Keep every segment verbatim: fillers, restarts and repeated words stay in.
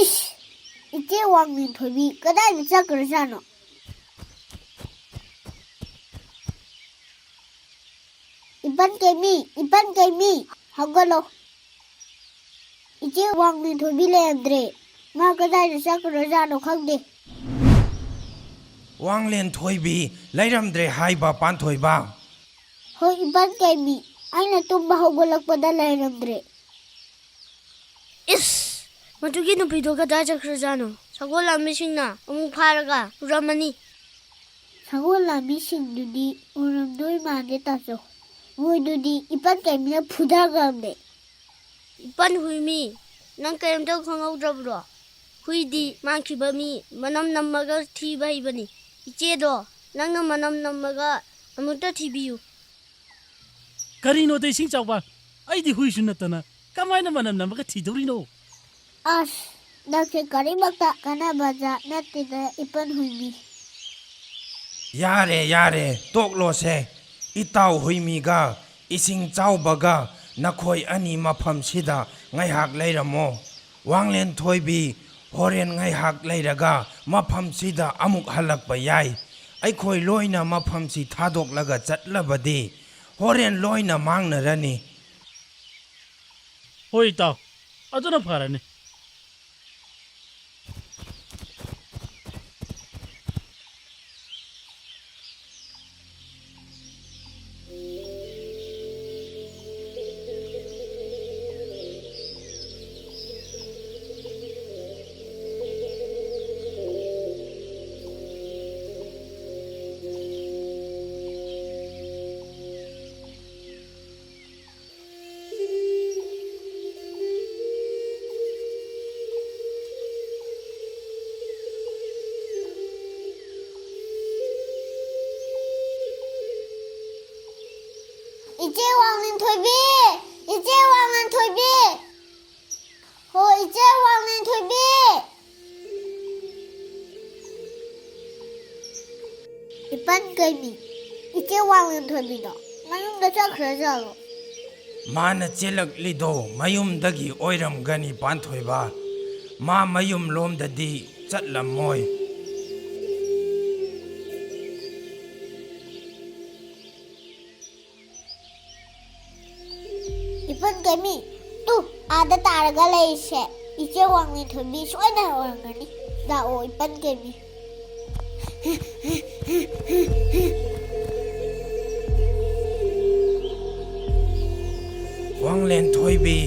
ꯏꯁ! ꯏꯆꯦ ꯋꯥꯡꯂꯦꯟꯊꯣꯏꯕꯤ ꯀꯗꯥꯏꯗ ꯆꯠꯈ꯭ꯔꯖꯥꯠꯅꯣ? ꯏꯄꯟ ꯀꯩꯃꯤ, ꯏꯄꯟ ꯀꯩꯃꯤ, ꯍꯧꯒꯠꯂꯣ꯫ ꯏꯆꯦ ꯋꯥꯡꯂꯦꯟꯊꯣꯏꯕꯤ ꯂꯩꯔꯝꯗ꯭ꯔꯦ꯫ ꯃꯥ ꯀꯗꯥꯏꯗ ꯆꯠꯈ꯭ꯔꯖꯥꯠꯅꯣ ꯈꯪꯗꯦ꯫ ꯋꯥꯡꯂꯦꯟꯊꯣꯏꯕꯤ ꯂꯩꯔꯝꯗ꯭ꯔꯦ ꯍꯥꯏꯕ, ꯄꯥꯟꯊꯣꯏꯕ? ꯍꯣꯏ, ꯏꯄꯟ ꯀꯩꯃꯤ, ꯑꯩꯅ ꯇꯨꯝꯕ ꯍꯧꯒꯠꯂꯛꯄꯗ ꯂꯩꯔꯝꯗ꯭ꯔꯦ꯫ ꯏꯁ! ꯃꯗꯨꯒꯤ ꯅꯨꯄꯤꯗꯣ ꯀꯗꯥꯏ ꯆꯠꯈ꯭ꯔꯖꯥꯠꯅꯣ? ꯁꯒꯣꯜ ꯂꯥꯟꯕꯤꯁꯤꯡꯅ ꯑꯃꯨꯛ ꯐꯥꯔꯒ ꯄꯨꯔꯝꯃꯅꯤ꯫ ꯁꯒꯣꯜ ꯂꯥꯟꯕꯤꯁꯤꯡꯗꯨꯗꯤ ꯎꯔꯝꯗꯣꯏ ꯃꯥꯟꯗꯦ, ꯇꯥꯆꯧ꯫ ꯃꯣꯏꯗꯨꯗꯤ ꯏꯄꯟ ꯀꯩꯃꯤꯅ ꯐꯨꯊꯈ꯭ꯔꯕꯅꯦ꯫ ꯏꯄꯟ ꯍꯨꯏꯃꯤ, ꯅꯪ ꯀꯔꯤꯝꯇ ꯈꯪꯍꯧꯗ꯭ꯔꯕ꯭ꯔꯣ? ꯍꯨꯏꯗꯤ ꯃꯥꯡꯈꯤꯕ ꯃꯤ ꯃꯅꯝ ꯅꯝꯃꯒ ꯊꯤꯕ ꯍꯩꯕꯅꯤ꯫ ꯏꯆꯦꯗꯣ, ꯅꯪꯅ ꯃꯅꯝ ꯅꯝꯃꯒ ꯑꯃꯨꯛꯇ ꯊꯤꯕꯤꯌꯨ꯫ ꯀꯔꯤꯅꯣꯗ, ꯏꯁꯤꯡ ꯆꯥꯎꯕ? ꯑꯩꯗꯤ ꯍꯨꯏꯁꯨ ꯅꯠꯇꯅ ꯀꯃꯥꯏꯅ ꯃꯅꯝ ꯅꯝꯃꯒ ꯊꯤꯗꯧꯔꯤꯅꯣ? ꯑꯁ, ꯅꯪꯁꯦ ꯀꯔꯤꯃꯛꯇ ꯀꯥꯟꯅꯕ ꯖꯥꯠ ꯅꯠꯇꯦꯗ, ꯏꯄꯟ ꯍꯨꯏꯃꯤ꯫ ꯌꯥꯔꯦ, ꯌꯥꯔꯦ, ꯇꯣꯛꯂꯣꯁꯦ꯫ ꯏꯇꯥꯎ ꯍꯨꯏꯃꯤꯒ ꯏꯁꯤꯡ ꯆꯥꯎꯕꯒ, ꯅꯈꯣꯏ ꯑꯅꯤ ꯃꯐꯝꯁꯤꯗ ꯉꯥꯏꯍꯥꯛ ꯂꯩꯔꯝꯃꯣ꯫ ꯋꯥꯡꯂꯦꯟꯊꯣꯏꯕꯤ ꯍꯣꯔꯦꯟ ꯉꯥꯏꯍꯥꯛ ꯂꯩꯔꯒ ꯃꯐꯝꯁꯤꯗ ꯑꯃꯨꯛ ꯍꯜꯂꯛꯄ ꯌꯥꯏ꯫ ꯑꯩꯈꯣꯏ ꯂꯣꯏꯅ ꯃꯐꯝꯁꯤ ꯊꯥꯗꯣꯛꯂꯒ ꯆꯠꯂꯕꯗꯤ ꯍꯣꯔꯦꯟ ꯂꯣꯏꯅ ꯃꯥꯡꯅꯔꯅꯤ꯫ ꯍꯣꯏ, ꯏꯇꯥꯎ, ꯑꯗꯨꯅ ꯐꯔꯅꯤ꯫ ꯏꯆꯦ ꯋꯥꯡꯂꯦꯟꯊꯣꯏꯕꯤ! ꯏꯆꯦ ꯋꯥꯡꯂꯦꯟꯊꯣꯏꯕꯤ! ꯍꯣ, ꯏꯆꯦ ꯋꯥꯡꯂꯦꯟꯊꯣꯏꯕꯤ! ꯏꯄꯟ ꯀꯩꯃꯤ, ꯏꯆꯦ ꯋꯥꯡꯂꯦꯟꯊꯣꯏꯕꯤꯗꯣ ꯃꯌꯨꯝꯗ ꯆꯠꯈ꯭ꯔꯖꯥꯠꯂꯣ? ꯃꯥꯅ ꯆꯦꯜꯂꯛꯂꯤꯗꯣ ꯃꯌꯨꯝꯗꯒꯤ ꯑꯣꯏꯔꯝꯒꯅꯤ, ꯄꯥꯟꯊꯣꯏꯕ꯫ ꯃꯥ ꯃꯌꯨꯝꯂꯣꯝꯗꯗꯤ ꯆꯠꯂꯝꯃꯣꯏ꯫ ꯏꯄꯟ ꯀꯦꯃꯤ, ꯇꯨ, ꯑꯥꯗ ꯇꯥꯔꯒ ꯂꯩꯔꯤꯁꯦ ꯏꯆꯦ ꯋꯥꯡꯂꯦꯟꯊꯣꯏꯕꯤ ꯁꯣꯏꯗꯅ ꯑꯣꯏꯔꯝꯒꯅꯤ꯫ ꯂꯥꯛꯑꯣ, ꯏꯄꯟ ꯀꯦꯃꯤ꯫ ꯋꯥꯡꯂꯦꯟꯊꯣꯏꯕꯤ꯫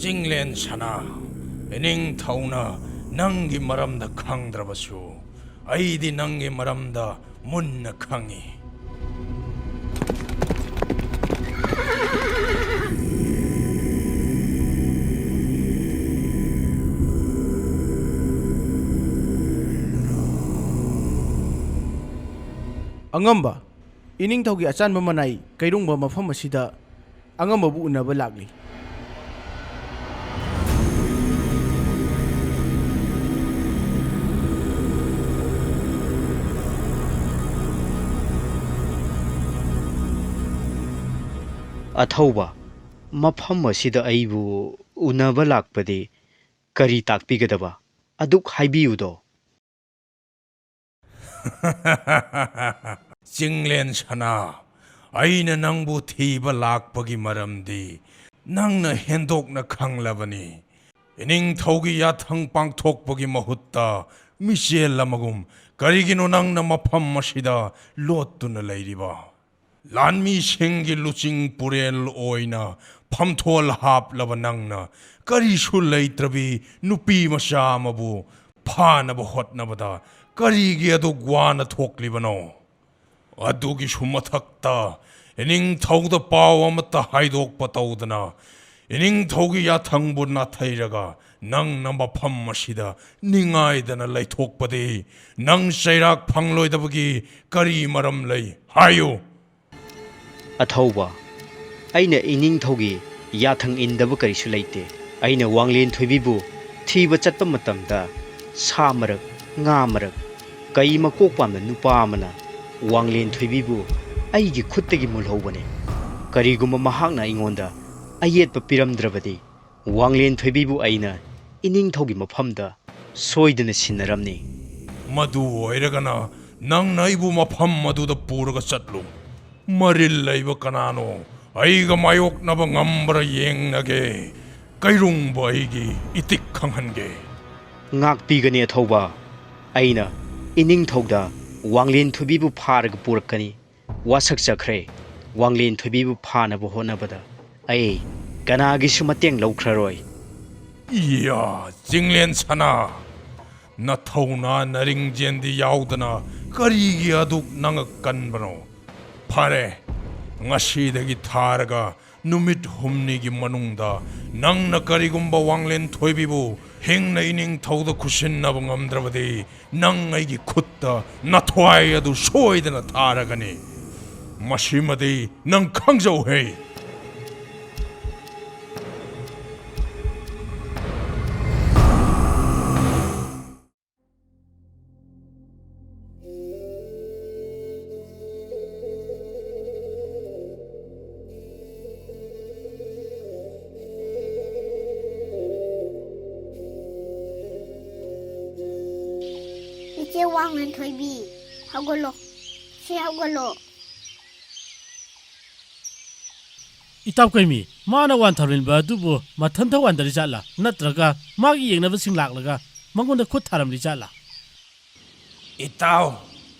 ꯆꯤꯡꯂꯦꯟ ꯁꯅꯥ, ꯏꯅꯤꯡꯊꯧꯅ ꯅꯪꯒꯤ ꯃꯔꯝꯗ ꯈꯪꯗ꯭ꯔꯕꯁꯨ, ꯑꯩꯗꯤ ꯅꯪꯒꯤ ꯃꯔꯝꯗ ꯃꯨꯟꯅ ꯈꯪꯏ꯫ ꯑꯉꯝꯕ, ꯏꯅꯤꯡꯊꯧꯒꯤ ꯑꯆꯥꯟꯕ ꯃꯅꯥꯏ ꯀꯩꯔꯨꯡꯕ ꯃꯐꯝ ꯑꯁꯤꯗ ꯑꯉꯝꯕꯕꯨ ꯎꯅꯕ ꯂꯥꯛꯂꯤ꯫ ꯑꯊꯧꯕ, ꯃꯐꯝ ꯑꯁꯤꯗ ꯑꯩꯕꯨ ꯎꯅꯕ ꯂꯥꯛꯄꯗꯤ ꯀꯔꯤ ꯇꯥꯛꯄꯤꯒꯗꯕ? ꯑꯗꯨꯛ ꯍꯥꯏꯕꯤꯌꯨꯗꯣ꯫ ꯆꯤꯡꯂꯦꯟ ꯁꯅꯥ, ꯑꯩꯅ ꯅꯪꯕꯨ ꯊꯤꯕ ꯂꯥꯛꯄꯒꯤ ꯃꯔꯝꯗꯤ ꯅꯪꯅ ꯍꯦꯟꯗꯣꯛꯅ ꯈꯪꯂꯕꯅꯤ꯫ ꯏꯅꯤꯡꯊꯧꯒꯤ ꯌꯥꯊꯪ ꯄꯥꯡꯊꯣꯛꯄꯒꯤ ꯃꯍꯨꯠꯇ ꯃꯤꯆꯦꯜ ꯑꯃꯒꯨꯝ ꯀꯔꯤꯒꯤꯅꯣ ꯅꯪꯅ ꯃꯐꯝ ꯑꯁꯤꯗ ꯂꯣꯠꯇꯨꯅ ꯂꯩꯔꯤꯕ? ꯂꯥꯟꯃꯤꯁꯤꯡꯒꯤ ꯂꯨꯆꯤꯡ ꯄꯨꯔꯦꯜ ꯑꯣꯏꯅ ꯐꯝꯊꯣꯜ ꯍꯥꯞꯂꯕ ꯅꯪꯅ ꯀꯔꯤꯁꯨ ꯂꯩꯇ꯭ꯔꯕꯤ ꯅꯨꯄꯤ ꯃꯆꯥ ꯑꯃꯕꯨ ꯐꯥꯅꯕ ꯍꯣꯠꯅꯕꯗ ꯀꯔꯤꯒꯤ ꯑꯗꯨꯛ ꯋꯥꯅ ꯊꯣꯛꯂꯤꯕꯅꯣ? ꯑꯗꯨꯒꯤꯁꯨ ꯃꯊꯛꯇ ꯏꯅꯤꯡꯊꯧꯗ ꯄꯥꯎ ꯑꯃꯠꯇ ꯍꯥꯏꯗꯣꯛꯄ ꯇꯧꯗꯅ ꯏꯅꯤꯡꯊꯧꯒꯤ ꯌꯥꯊꯪꯕꯨ ꯅꯥꯊꯩꯔꯒ ꯅꯪꯅ ꯃꯐꯝ ꯑꯁꯤꯗ ꯅꯤꯡꯉꯥꯏꯗꯅ ꯂꯩꯊꯣꯛꯄꯗꯤ ꯅꯪ ꯆꯩꯔꯥꯛ ꯐꯪꯂꯣꯏꯗꯕꯒꯤ ꯀꯔꯤ ꯃꯔꯝ ꯂꯩ? ꯍꯥꯏꯌꯨ꯫ ꯑꯊꯧꯕ, ꯑꯩꯅ ꯏꯅꯤꯡꯊꯧꯒꯤ ꯌꯥꯊꯪ ꯏꯟꯗꯕ ꯀꯔꯤꯁꯨ ꯂꯩꯇꯦ꯫ ꯑꯩꯅ ꯋꯥꯡꯂꯦꯟ ꯊꯣꯏꯕꯤꯕꯨ ꯊꯤꯕ ꯆꯠꯄ ꯃꯇꯝꯗ ꯁꯥ ꯃꯔꯛ, ꯉꯥ ꯃꯔꯛ, ꯀꯩ ꯃꯀꯣꯛ ꯄꯥꯝꯕ ꯅꯨꯄꯥ ꯑꯃꯅ ꯋꯥꯡꯂꯦꯟ ꯊꯣꯏꯕꯤꯕꯨ ꯑꯩꯒꯤ ꯈꯨꯠꯇꯒꯤ ꯃꯨꯜꯍꯧꯕꯅꯤ꯫ ꯀꯔꯤꯒꯨꯝꯕ ꯃꯍꯥꯛꯅ ꯑꯩꯉꯣꯟꯗ ꯑꯌꯦꯠꯄ ꯄꯤꯔꯝꯗ꯭ꯔꯕꯗꯤ, ꯋꯥꯡꯂꯦꯟ ꯊꯣꯏꯕꯤꯕꯨ ꯑꯩꯅ ꯏꯅꯤꯡꯊꯧꯒꯤ ꯃꯐꯝꯗ ꯁꯣꯏꯗꯅ ꯁꯤꯟꯅꯔꯝꯅꯤ꯫ ꯃꯗꯨ ꯑꯣꯏꯔꯒꯅ ꯅꯪꯅ ꯑꯩꯕꯨ ꯃꯐꯝ ꯑꯗꯨꯗ ꯄꯨꯔꯒ ꯆꯠꯂꯨ꯫ ꯃꯔꯤꯜ ꯂꯩꯕ ꯀꯅꯥꯅꯣ ꯑꯩꯒ ꯃꯥꯌꯣꯛꯅꯕ ꯉꯝꯕ꯭ꯔꯥ ꯌꯦꯡꯅꯒꯦ꯫ ꯀꯩꯔꯨꯡꯕ ꯑꯩꯒꯤ ꯏꯇꯤꯛ ꯈꯪꯍꯟꯒꯦ꯫ ꯉꯥꯛꯄꯤꯒꯅꯤ ꯑꯊꯧꯕ꯫ ꯑꯩꯅ ꯏꯅꯤꯡꯊꯧꯗ ꯋꯥꯡꯂꯦꯟ ꯊꯣꯏꯕꯤꯕꯨ ꯐꯥꯔꯒ ꯄꯨꯔꯛꯀꯅꯤ꯫ ꯋꯥꯁꯛꯆꯈ꯭ꯔꯦ꯫ ꯋꯥꯡꯂꯦꯟ ꯊꯣꯏꯕꯤꯕꯨ ꯐꯥꯅꯕ ꯍꯣꯠꯅꯕꯗ ꯑꯩ ꯀꯅꯥꯒꯤꯁꯨ ꯃꯇꯦꯡ ꯂꯧꯈ꯭ꯔꯔꯣꯏ꯫ ꯏꯌꯥ, ꯆꯤꯡꯂꯦꯟ ꯁꯅꯥ, ꯅꯊꯧꯅꯥ ꯅꯔꯤꯡꯖꯦꯟꯗꯤ ꯌꯥꯎꯗꯅ ꯀꯔꯤꯒꯤ ꯑꯗꯨꯛ ꯅꯪ ꯀꯟꯕꯅꯣ? ꯐꯔꯦ, ꯉꯁꯤꯗꯒꯤ ꯊꯥꯔꯒ ꯅꯨꯃꯤꯠ ꯍꯨꯝꯅꯤꯒꯤ ꯃꯅꯨꯡꯗ ꯅꯪꯅ ꯀꯔꯤꯒꯨꯝꯕ ꯋꯥꯡꯂꯦꯟ ꯊꯣꯏꯕꯤꯕꯨ ꯍꯤꯡꯅ ꯏꯅꯤꯡꯊꯧꯗ ꯈꯨꯠꯁꯤꯟꯅꯕ ꯉꯝꯗ꯭ꯔꯕꯗꯤ, ꯅꯪ ꯑꯩꯒꯤ ꯈꯨꯠꯇ ꯅꯊ꯭ꯋꯥꯏ ꯑꯗꯨ ꯁꯣꯏꯗꯅ ꯊꯥꯔꯒꯅꯤ꯫ ꯃꯁꯤꯃꯗꯤ ꯅꯪ ꯈꯪꯖꯧꯍꯦ꯫ ꯏꯆꯦ ꯋꯥꯡꯂꯦꯟ ꯊꯣꯏꯕꯤ, ꯍꯧꯒꯠꯂꯣ꯫ ꯁꯦ, ꯍꯧꯒꯠꯂꯣ꯫ ꯏꯇꯥꯎ ꯀꯩꯃꯤ, ꯃꯥꯅ ꯋꯥꯟꯊꯔꯤꯟꯕ ꯑꯗꯨꯕꯨ ꯃꯊꯟꯇ ꯋꯥꯟꯊꯔꯤ ꯖꯥꯠꯂꯥ? ꯅꯠꯇ꯭ꯔꯒ ꯃꯥꯒꯤ ꯌꯦꯡꯅꯕꯁꯤꯡ ꯂꯥꯛꯂꯒ ꯃꯉꯣꯟꯗ ꯈꯨꯠ ꯊꯥꯔꯝꯂꯤ ꯖꯥꯠꯂꯥ? ꯏꯇꯥꯎ,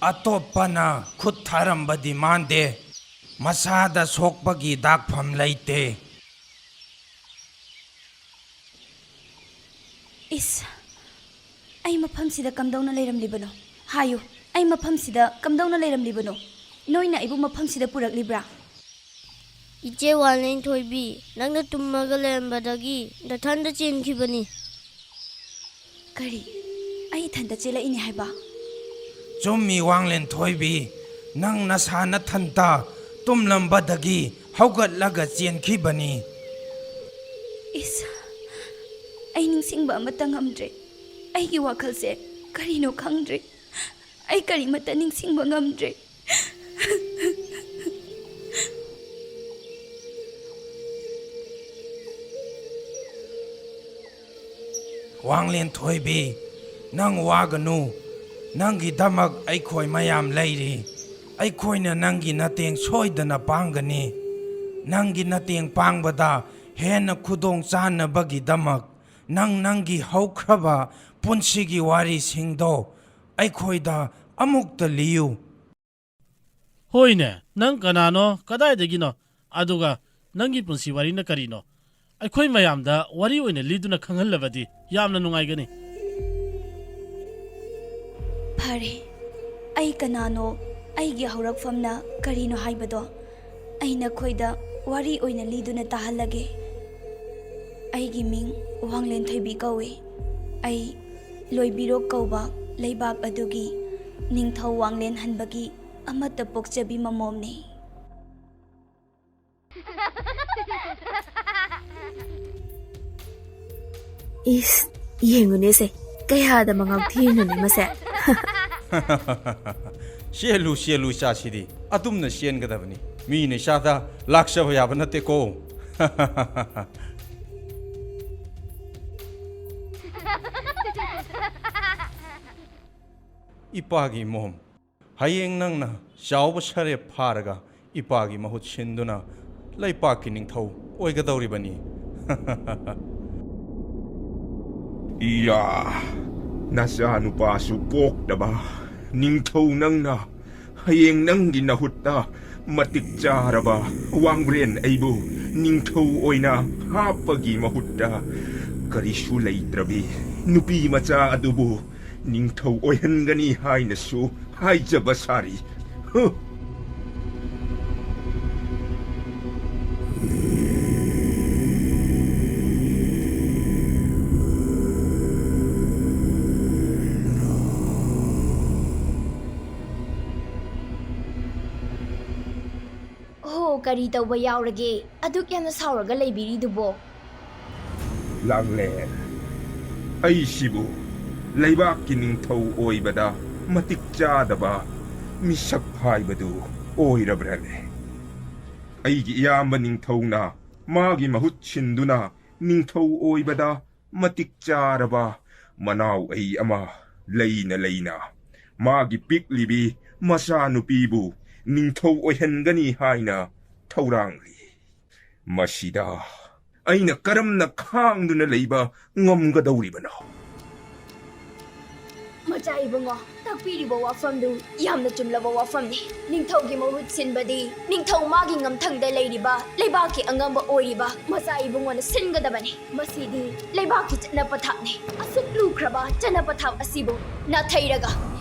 ꯑꯇꯣꯞꯄꯅ ꯈꯨꯠ ꯊꯥꯔꯝꯕꯗꯤ ꯃꯥꯟꯗꯦ꯫ ꯃꯁꯥꯗ ꯁꯣꯛꯄꯒꯤ ꯗꯥꯛꯐꯝ ꯂꯩꯇꯦ꯫ ꯏꯁ, ꯑꯩ ꯃꯐꯝꯁꯤꯗ ꯀꯝꯗꯧꯅ ꯂꯩꯔꯝꯂꯤꯕꯅꯣ? ꯍꯥꯏꯌꯨ, ꯑꯩ ꯃꯐꯝꯁꯤꯗ ꯀꯝꯗꯧꯅ ꯂꯩꯔꯝꯂꯤꯕꯅꯣ? ꯅꯣꯏꯅ ꯑꯩꯕꯨ ꯃꯐꯝꯁꯤꯗ ꯄꯨꯔꯛꯂꯤꯕ꯭ꯔꯥ? ꯏꯆꯦ ꯋꯥꯡꯂꯦꯟ ꯊꯣꯏꯕꯤ, ꯅꯪꯅ ꯇꯨꯝꯃꯒ ꯂꯩꯔꯝꯕꯗꯒꯤ ꯅꯊꯟꯗ ꯆꯦꯟꯈꯤꯕꯅꯤ꯫ ꯀꯔꯤ? ꯑꯩ ꯏꯊꯟꯇ ꯆꯦꯜꯂꯛꯏꯅꯦ ꯍꯥꯏꯕ? ꯆꯨꯝꯃꯤ ꯋꯥꯡꯂꯦꯟ ꯊꯣꯏꯕꯤ, ꯅꯪ ꯅꯁꯥ ꯅꯊꯟꯇ ꯇꯨꯝꯂꯝꯕꯗꯒꯤ ꯍꯧꯒꯠꯂꯒ ꯆꯦꯟꯈꯤꯕꯅꯤ꯫ ꯏꯁ, ꯑꯩ ꯅꯤꯡꯁꯤꯡꯕ ꯑꯃꯠꯇ ꯉꯝꯗ꯭ꯔꯦ꯫ ꯑꯩꯒꯤ ꯋꯥꯈꯜꯁꯦ ꯀꯔꯤꯅꯣ ꯈꯪꯗ꯭ꯔꯦ꯫ ꯑꯩ ꯀꯔꯤꯃꯠꯇ ꯅꯤꯡꯁꯤꯡꯕ ꯉꯝꯗ꯭ꯔꯦ꯫ ꯋꯥꯡꯂꯦꯟ ꯊꯣꯏꯕꯤ, ꯅꯪ ꯋꯥꯒꯅꯨ꯫ ꯅꯪꯒꯤꯗꯃꯛ ꯑꯩꯈꯣꯏ ꯃꯌꯥꯝ ꯂꯩꯔꯤ꯫ ꯑꯩꯈꯣꯏꯅ ꯅꯪꯒꯤ ꯃꯇꯦꯡ ꯁꯣꯏꯗꯅ ꯄꯥꯡꯒꯅꯤ꯫ ꯅꯪꯒꯤ ꯃꯇꯦꯡ ꯄꯥꯡꯕꯗ ꯍꯦꯟꯅ ꯈꯨꯗꯣꯡ ꯆꯥꯅꯕꯒꯤꯗꯃꯛ ꯅꯪ ꯅꯪꯒꯤ ꯍꯧꯈ꯭ꯔꯕ ꯄꯨꯟꯁꯤꯒꯤ ꯋꯥꯔꯤꯁꯤꯡꯗꯣ ꯑꯩꯈꯣꯏꯗ ꯑꯃꯨꯛꯇ ꯂꯤꯌꯨ꯫ ꯍꯣꯏꯅꯦ, ꯅꯪ ꯀꯅꯥꯅꯣ, ꯀꯗꯥꯏꯗꯒꯤꯅꯣ, ꯑꯗꯨꯒ ꯅꯪꯒꯤ ꯄꯨꯟꯁꯤ ꯋꯥꯔꯤꯅ ꯀꯔꯤꯅꯣ? ꯑꯩꯈꯣꯏ ꯃꯌꯥꯝꯗ ꯋꯥꯔꯤ ꯑꯣꯏꯅ ꯂꯤꯗꯨꯅ ꯈꯪꯍꯜꯂꯕꯗꯤ ꯌꯥꯝꯅ ꯅꯨꯡꯉꯥꯏꯒꯅꯤ꯫ ꯐꯔꯦ, ꯑꯩ ꯀꯅꯥꯅꯣ, ꯑꯩꯒꯤ ꯍꯧꯔꯛꯐꯝꯅ ꯀꯔꯤꯅꯣ ꯍꯥꯏꯕꯗꯣ ꯑꯩ ꯅꯈꯣꯏꯗ ꯋꯥꯔꯤ ꯑꯣꯏꯅ ꯂꯤꯗꯨꯅ ꯇꯥꯍꯜꯂꯒꯦ꯫ ꯑꯩꯒꯤ ꯃꯤꯡ ꯋꯥꯡꯂꯦꯟ ꯊꯣꯏꯕꯤ ꯀꯧꯏ꯫ ꯑꯩ ꯂꯣꯏꯕꯤꯔꯣꯛ ꯀꯧꯕ ꯂꯩꯕꯥꯛ ꯑꯗꯨꯒꯤ ꯅꯤꯡꯊꯧ ꯋꯥꯡꯂꯦꯟ ꯍꯟꯕꯒꯤ ꯑꯃꯠꯇ ꯄꯣꯛꯆꯕꯤ ꯃꯃꯣꯝꯅꯤ꯫ ꯏꯁ, ꯌꯦꯡꯉꯨꯅꯦꯁꯦ, ꯀꯌꯥꯗ ꯃꯉꯥꯎ ꯊꯤꯔꯤꯅꯣꯅꯦ ꯃꯁꯦ꯫ ꯆꯦꯜꯂꯨ, ꯆꯦꯜꯂꯨ, ꯏꯆꯥꯁꯤꯗꯤ꯫ ꯑꯗꯨꯝꯅ ꯆꯦꯟꯒꯗꯕꯅꯤ꯫ ꯃꯤꯅ ꯏꯆꯥꯗ ꯂꯥꯛꯆꯕ ꯌꯥꯕ ꯅꯠꯇꯦꯀꯣ꯫ ꯏꯄꯥꯒꯤ ꯃꯣꯝ, ꯍꯌꯦꯡ ꯅꯪꯅ ꯆꯥꯎꯕ ꯁꯔꯦꯞ ꯐꯥꯔꯒ ꯏꯄꯥꯒꯤ ꯃꯍꯨꯠ ꯁꯤꯟꯗꯨꯅ ꯂꯩꯄꯥꯛꯀꯤ ꯅꯤꯡꯊꯧ ꯑꯣꯏꯒꯗꯧꯔꯤꯕꯅꯤ꯫ ꯏꯌꯥ, ꯅꯆꯥꯅꯨꯄꯥꯁꯨ ꯄꯣꯛꯇꯕ ꯅꯤꯡꯊꯧ ꯅꯪꯅ ꯍꯌꯦꯡ ꯅꯪꯒꯤ ꯅꯍꯨꯠꯇ ꯃꯇꯤꯛ ꯆꯥꯔꯕ ꯋꯥꯡꯕ꯭ꯔꯦꯟ ꯑꯩꯕꯨ ꯅꯤꯡꯊꯧ ꯑꯣꯏꯅ ꯍꯥꯞꯄꯒꯤ ꯃꯍꯨꯠꯇ ꯀꯔꯤꯁꯨ ꯂꯩꯇ꯭ꯔꯕꯤ ꯅꯨꯄꯤ ꯃꯆꯥ ꯑꯗꯨꯕꯨ ꯅꯤꯡꯊꯧ ꯑꯣꯏꯍꯟꯒꯅꯤ ꯍꯥꯏꯅꯁꯨ ꯍꯥꯏꯖꯕ ꯁꯥꯔꯤ꯫ ꯍꯨ! ꯑꯣ, ꯀꯔꯤ ꯇꯧꯕ ꯌꯥꯎꯔꯒꯦ? ꯑꯗꯨꯛ ꯌꯥꯝꯅ ꯁꯥꯎꯔꯒ ꯂꯩꯕꯤꯔꯤꯗꯨꯕꯣ? ꯂꯥꯡꯂꯦ꯫ ꯑꯩꯁꯤꯕꯨ ꯂꯩꯕꯥꯛꯀꯤ ꯅꯤꯡꯊꯧ ꯑꯣꯏꯕꯗ ꯃꯇꯤꯛ ꯆꯥꯗꯕ ꯃꯤꯁꯛ ꯍꯥꯏꯕꯗꯨ ꯑꯣꯏꯔꯕ꯭ꯔꯅꯦ? ꯑꯩꯒꯤ ꯏꯌꯥꯝꯕ ꯅꯤꯡꯊꯧꯅ ꯃꯥꯒꯤ ꯃꯍꯨꯠ ꯁꯤꯟꯗꯨꯅ ꯅꯤꯡꯊꯧ ꯑꯣꯏꯕꯗ ꯃꯇꯤꯛ ꯆꯥꯔꯕ ꯃꯅꯥꯎ ꯑꯩ ꯑꯃ ꯂꯩꯅ ꯂꯩꯅ ꯃꯥꯒꯤ ꯄꯤꯛꯂꯤꯕꯤ ꯃꯆꯥꯅꯨꯄꯤꯕꯨ ꯅꯤꯡꯊꯧ ꯑꯣꯏꯍꯟꯒꯅꯤ ꯍꯥꯏꯅ ꯊꯧꯔꯥꯡꯂꯤ꯫ ꯃꯁꯤꯗ ꯑꯩꯅ ꯀꯔꯝꯅ ꯈꯥꯡꯗꯨꯅ ꯂꯩꯕ ꯉꯝꯒꯗꯧꯔꯤꯕꯅꯣ? ꯃꯆꯥ ꯏꯕꯨꯡꯉꯣ, ꯇꯥꯛꯄꯤꯔꯤꯕ ꯋꯥꯐꯝꯗꯨ ꯌꯥꯝꯅ ꯆꯨꯝꯂꯕ ꯋꯥꯐꯝꯅꯤ꯫ ꯅꯤꯡꯊꯧꯒꯤ ꯃꯍꯨꯠ ꯁꯤꯟꯕꯗꯤ ꯅꯤꯡꯊꯧ ꯃꯥꯒꯤ ꯉꯝꯊꯪꯗ ꯂꯩꯔꯤꯕ ꯂꯩꯕꯥꯛꯀꯤ ꯑꯉꯝꯕ ꯑꯣꯏꯔꯤꯕ ꯃꯆꯥ ꯏꯕꯨꯡꯉꯣꯅ ꯁꯤꯟꯒꯗꯕꯅꯤ꯫ ꯃꯁꯤꯗꯤ ꯂꯩꯕꯥꯛꯀꯤ ꯆꯠꯅ ꯄꯊꯥꯞꯅꯤ꯫ ꯑꯁꯨꯛ ꯂꯨꯈ꯭ꯔꯕ ꯆꯠꯅ ꯄꯊꯥꯞ ꯑꯁꯤꯕꯨ ꯅꯥꯊꯩꯔꯒ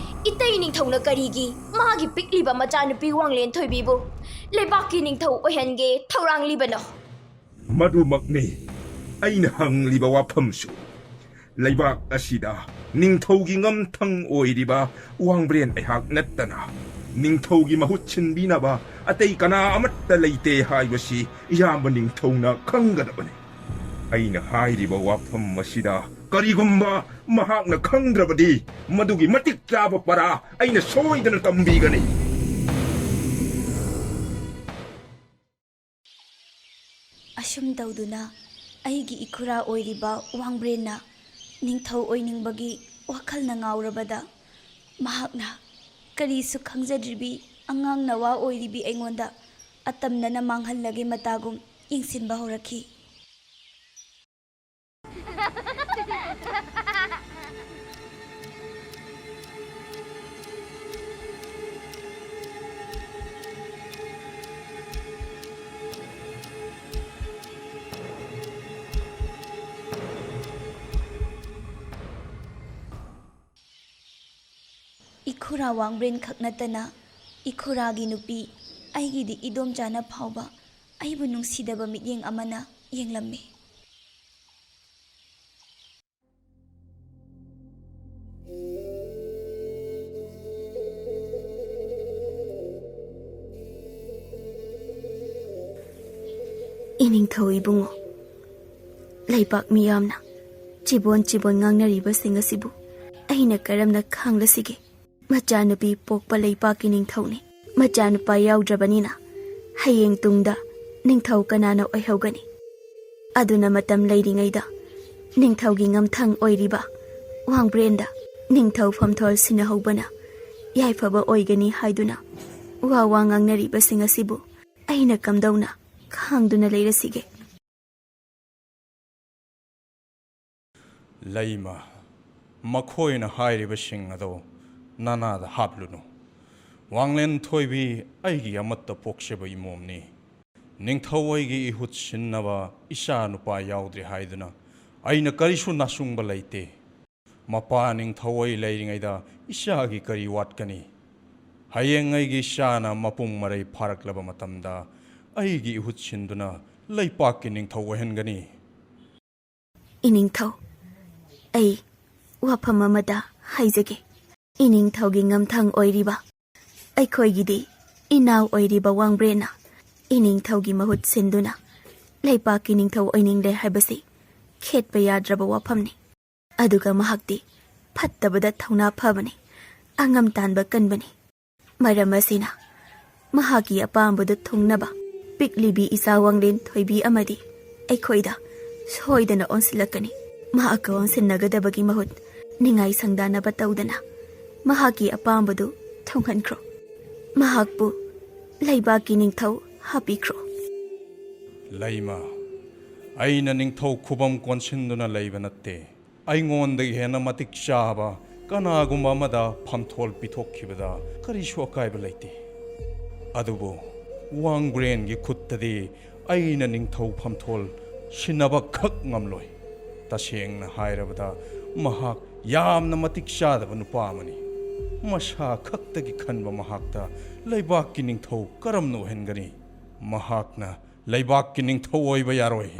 ꯏꯇꯩ ꯅꯤꯡꯊꯧꯅ ꯀꯔꯤꯒꯤ ꯃꯥꯒꯤ ꯄꯤꯛꯂꯤꯕ ꯃꯆꯥꯅꯨꯄꯤ ꯋꯥꯡꯂꯦꯟ ꯊꯣꯏꯕꯤꯕꯨ ꯂꯩꯕꯥꯛꯀꯤ ꯅꯤꯡꯊꯧ ꯑꯣꯏꯍꯟꯒꯦ ꯊꯧꯔꯥꯡꯂꯤꯕꯅꯣ? ꯃꯗꯨꯃꯛꯅꯤ ꯑꯩꯅ ꯍꯪꯂꯤꯕ ꯋꯥꯐꯝꯁꯨ꯫ ꯂꯩꯕꯥꯛ ꯑꯁꯤꯗ ꯅꯤꯡꯊꯧꯒꯤ ꯉꯝꯊꯪ ꯑꯣꯏꯔꯤꯕ ꯋꯥꯡꯕ꯭ꯔꯦꯟ ꯑꯩꯍꯥꯛ ꯅꯠꯇꯅ ꯅꯤꯡꯊꯧꯒꯤ ꯃꯍꯨꯠ ꯁꯤꯟꯕꯤꯅꯕ ꯑꯇꯩ ꯀꯅꯥ ꯑꯃꯠꯇ ꯂꯩꯇꯦ ꯍꯥꯏꯕꯁꯤ ꯏꯌꯥꯝꯕ ꯅꯤꯡꯊꯧꯅ ꯈꯪꯒꯗꯕꯅꯤ꯫ ꯑꯩꯅ ꯍꯥꯏꯔꯤꯕ ꯋꯥꯐꯝ ꯑꯁꯤꯗ ꯀꯔꯤꯒꯨꯝꯕ ꯃꯍꯥꯛꯅ ꯈꯪꯗ꯭ꯔꯕꯗꯤ, ꯃꯗꯨꯒꯤ ꯃꯇꯤꯛ ꯆꯥꯕ ꯄꯔꯥ ꯑꯩꯅ ꯁꯣꯏꯗꯅ ꯇꯝꯕꯤꯒꯅꯤ꯫ ꯑꯁꯨꯝ ꯇꯧꯗꯨꯅ ꯑꯩꯒꯤ ꯏꯈꯨꯔꯥ ꯑꯣꯏꯔꯤꯕ ꯋꯥꯡꯕ꯭ꯔꯦꯟꯅ ꯅꯤꯡꯊꯧ ꯑꯣꯏꯅꯤꯡꯕꯒꯤ ꯋꯥꯈꯜꯅ ꯉꯥꯎꯔꯕꯗ, ꯃꯍꯥꯛꯅ ꯀꯔꯤꯁꯨ ꯈꯪꯖꯗ꯭ꯔꯤꯕꯤ ꯑꯉꯥꯡ ꯅꯋꯥ ꯑꯣꯏꯔꯤꯕꯤ ꯑꯩꯉꯣꯟꯗ ꯑꯇꯝꯅꯅ ꯃꯥꯡꯍꯜꯂꯒꯦ ꯃꯇꯥꯒꯨꯝ ꯌꯦꯡꯁꯤꯟꯕ ꯍꯧꯔꯛꯈꯤ꯫ ꯏꯈꯨꯔꯥ ꯋꯥꯡꯕ꯭ꯔꯦꯟ ꯈꯛ ꯅꯠꯇꯅ ꯏꯈꯨꯔꯥꯒꯤ ꯅꯨꯄꯤ, ꯑꯩꯒꯤꯗꯤ ꯏꯗꯣꯝꯆꯥꯅ ꯐꯥꯎꯕ ꯑꯩꯕꯨ ꯅꯨꯡꯁꯤꯗꯕ ꯃꯤꯠꯌꯦꯡ ꯑꯃꯅ ꯌꯦꯡꯂꯝꯃꯤ꯫ ꯏꯅꯤꯡꯊꯧ ꯏꯕꯨꯡꯉꯣ, ꯂꯩꯕꯥꯛ ꯃꯤꯌꯥꯝꯅ ꯆꯤꯕꯣꯟ ꯆꯤꯕꯣꯟ ꯉꯥꯡꯅꯔꯤꯕꯁꯤꯡ ꯑꯁꯤꯕꯨ ꯑꯩꯅ ꯀꯔꯝꯅ ꯈꯥꯡꯂꯁꯤꯒꯦ? ꯃꯆꯥꯅꯨꯄꯤ ꯄꯣꯛꯄ ꯂꯩꯕꯥꯛꯀꯤ ꯅꯤꯡꯊꯧꯅꯤ꯫ ꯃꯆꯥꯅꯨꯄꯥ ꯌꯥꯎꯗ꯭ꯔꯕꯅꯤꯅ ꯍꯌꯦꯡ ꯇꯨꯡꯗ ꯅꯤꯡꯊꯧ ꯀꯅꯥꯅ ꯑꯣꯏꯍꯧꯒꯅꯤ? ꯑꯗꯨꯅ ꯃꯇꯝ ꯂꯩꯔꯤꯉꯩꯗ ꯅꯤꯡꯊꯧꯒꯤ ꯉꯝꯊꯪ ꯑꯣꯏꯔꯤꯕ ꯋꯥꯡꯕ꯭ꯔꯦꯟꯗ ꯅꯤꯡꯊꯧ ꯐꯝꯊꯣꯜ ꯁꯤꯟꯅꯍꯧꯕꯅ ꯌꯥꯏꯐꯕ ꯑꯣꯏꯒꯅꯤ ꯍꯥꯏꯗꯨꯅ ꯋꯥ ꯋꯥ ꯉꯥꯡꯅꯔꯤꯕꯁꯤꯡ ꯑꯁꯤꯕꯨ ꯑꯩꯅ ꯀꯝꯗꯧꯅ ꯈꯥꯡꯗꯨꯅ ꯂꯩꯔꯁꯤꯒꯦ? ꯂꯩꯃ, ꯃꯈꯣꯏꯅ ꯍꯥꯏꯔꯤꯕꯁꯤꯡ ꯑꯗꯣ ꯅꯅꯥꯗ ꯍꯥꯞꯂꯨꯅꯨ꯫ ꯋꯥꯡꯂꯦꯟ ꯊꯣꯏꯕꯤ ꯑꯩꯒꯤ ꯑꯃꯠꯇ ꯄꯣꯛꯆꯕ ꯏꯃꯣꯝꯅꯤ꯫ ꯅꯤꯡꯊꯧ ꯑꯩꯒꯤ ꯏꯍꯨꯠ ꯁꯤꯟꯅꯕ ꯏꯆꯥ ꯅꯨꯄꯥ ꯌꯥꯎꯗ꯭ꯔꯦ ꯍꯥꯏꯗꯨꯅ ꯑꯩꯅ ꯀꯔꯤꯁꯨ ꯅꯥꯁꯨꯡꯕ ꯂꯩꯇꯦ꯫ ꯃꯄꯥ ꯅꯤꯡꯊꯧ ꯑꯩ ꯂꯩꯔꯤꯉꯩꯗ ꯏꯆꯥꯒꯤ ꯀꯔꯤ ꯋꯥꯠꯀꯅꯤ? ꯍꯌꯦꯡ ꯑꯩꯒꯤ ꯏꯆꯥꯅ ꯃꯄꯨꯡ ꯃꯔꯩ ꯐꯥꯔꯛꯂꯕ ꯃꯇꯝꯗ ꯑꯩꯒꯤ ꯏꯍꯨꯠ ꯁꯤꯟꯗꯨꯅ ꯂꯩꯄꯥꯛꯀꯤ ꯅꯤꯡꯊꯧ ꯑꯣꯏꯍꯟꯒꯅꯤ꯫ ꯏꯅꯤꯡꯊꯧ, ꯑꯩ ꯋꯥꯐꯝ ꯑꯃꯗ ꯍꯥꯏꯖꯒꯦ꯫ ꯏꯅꯤꯡꯊꯧꯒꯤ ꯉꯝꯊꯪ ꯑꯣꯏꯔꯤꯕ ꯑꯩꯈꯣꯏꯒꯤꯗꯤ ꯏꯅꯥꯎ ꯑꯣꯏꯔꯤꯕ ꯋꯥꯡꯕ꯭ꯔꯦꯟꯅ ꯏꯅꯤꯡꯊꯧꯒꯤ ꯃꯍꯨꯠ ꯁꯤꯟꯗꯨꯅ ꯂꯩꯄꯥꯛꯀꯤ ꯅꯤꯡꯊꯧ ꯑꯣꯏꯅꯤꯡꯂꯦ ꯍꯥꯏꯕꯁꯤ ꯈꯦꯠꯄ ꯌꯥꯗ꯭ꯔꯕ ꯋꯥꯐꯝꯅꯤ꯫ ꯑꯗꯨꯒ ꯃꯍꯥꯛꯇꯤ ꯐꯠꯇꯕꯗ ꯊꯧꯅꯥ ꯐꯕꯅꯤ, ꯑꯉꯝ ꯇꯥꯟꯕ ꯀꯟꯕꯅꯤ꯫ ꯃꯔꯝ ꯑꯁꯤꯅ ꯃꯍꯥꯛꯀꯤ ꯑꯄꯥꯝꯕꯗꯨ ꯊꯨꯡꯅꯕ ꯄꯤꯛꯂꯤꯕꯤ ꯏꯆꯥ ꯋꯥꯡꯂꯦꯟ ꯊꯣꯏꯕꯤ ꯑꯃꯗꯤ ꯑꯩꯈꯣꯏꯗ ꯁꯣꯏꯗꯅ ꯑꯣꯟꯁꯤꯜꯂꯛꯀꯅꯤ꯫ ꯃꯍꯥꯛꯀ ꯑꯣꯟꯁꯤꯟꯅꯒꯗꯕꯒꯤ ꯃꯍꯨꯠ ꯅꯤꯡꯉꯥꯏ ꯁꯪꯗꯥꯅꯕ ꯇꯧꯗꯅ ꯃꯍꯥꯛꯀꯤ ꯑꯄꯥꯝꯕꯗꯨ ꯊꯨꯡꯍꯟꯈ꯭ꯔꯣ꯫ ꯃꯍꯥꯛꯄꯨ ꯂꯩꯕꯥꯛꯀꯤ ꯅꯤꯡꯊꯧ ꯍꯥꯞꯄꯤꯈ꯭ꯔꯣ꯫ ꯂꯩꯃ, ꯑꯩꯅ ꯅꯤꯡꯊꯧ ꯈꯨꯕꯝ ꯀꯣꯟꯁꯤꯟꯗꯨꯅ ꯂꯩꯕ ꯅꯠꯇꯦ꯫ ꯑꯩꯉꯣꯟꯗꯒꯤ ꯍꯦꯟꯅ ꯃꯇꯤꯛ ꯆꯥꯕ ꯀꯅꯥꯒꯨꯝꯕ ꯑꯃꯗ ꯐꯝꯊꯣꯜ ꯄꯤꯊꯣꯛꯈꯤꯕꯗ ꯀꯔꯤꯁꯨ ꯑꯀꯥꯏꯕ ꯂꯩꯇꯦ꯫ ꯑꯗꯨꯕꯨ ꯋꯥꯡꯕ꯭ꯔꯦꯟꯒꯤ ꯈꯨꯠꯇꯗꯤ ꯑꯩꯅ ꯅꯤꯡꯊꯧ ꯐꯝꯊꯣꯜ ꯁꯤꯟꯅꯕ ꯈꯛ ꯉꯝꯂꯣꯏ꯫ ꯇꯁꯦꯡꯅ ꯍꯥꯏꯔꯕꯗ ꯃꯍꯥꯛ ꯌꯥꯝꯅ ꯃꯇꯤꯛ ꯆꯥꯗꯕ ꯅꯨꯄꯥ ꯑꯃꯅꯤ꯫ ꯃꯁꯥ ꯈꯛꯇꯒꯤ ꯈꯟꯕ ꯃꯍꯥꯛꯇ ꯂꯩꯕꯥꯛꯀꯤ ꯅꯤꯡꯊꯧ ꯀꯔꯝꯅ ꯑꯣꯏꯍꯟꯒꯅꯤ? ꯃꯍꯥꯛꯅ ꯂꯩꯕꯥꯛꯀꯤ ꯅꯤꯡꯊꯧ ꯑꯣꯏꯕ ꯌꯥꯔꯣꯏ꯫